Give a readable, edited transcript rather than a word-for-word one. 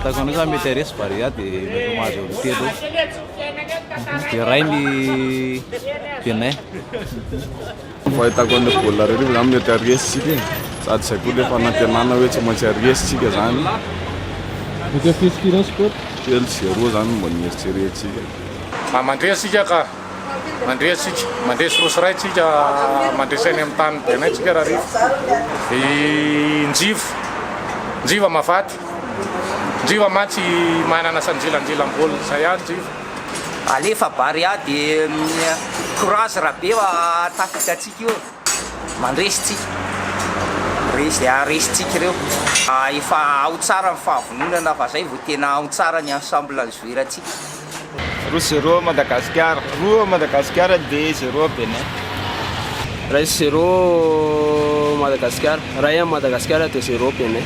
Fahitako an'io zany mety haharesy Barea dia mety ho mahazo eo telo eo. Dia iray ny Bénin. Fahitako an'le baolina reriva zany mety haharesy tsika e. Sady zay koa le fanantenana hoe tsy maintsy haharesy tsika zany. Mety ho firy firy eo score? 3-0 zany mba nieritreretintsika. Mandresy isika ka. Mandresy isika. Mandresy 2-1 tsika, mandresy any amin'ny tany Bénin tsika rahariva. I Njiva, Njiva mahafaty. Njiva mantsy manana sanjilanjilam-baolina zay ihany Njiva. Alefa Barea de courage Rabe fa tafita tsika io. Mandresy tsika. Resy dia resy tsika ireo. Efa ao tsara ny fahavononana fa zay vao tena ao tsara ny ensemble ny joueur tsika. Roa zéro Madagascar, roa Madagascar dia zéro Bénin. 1-0 Madagascar, 1 Madagascar dia 0 Bénin.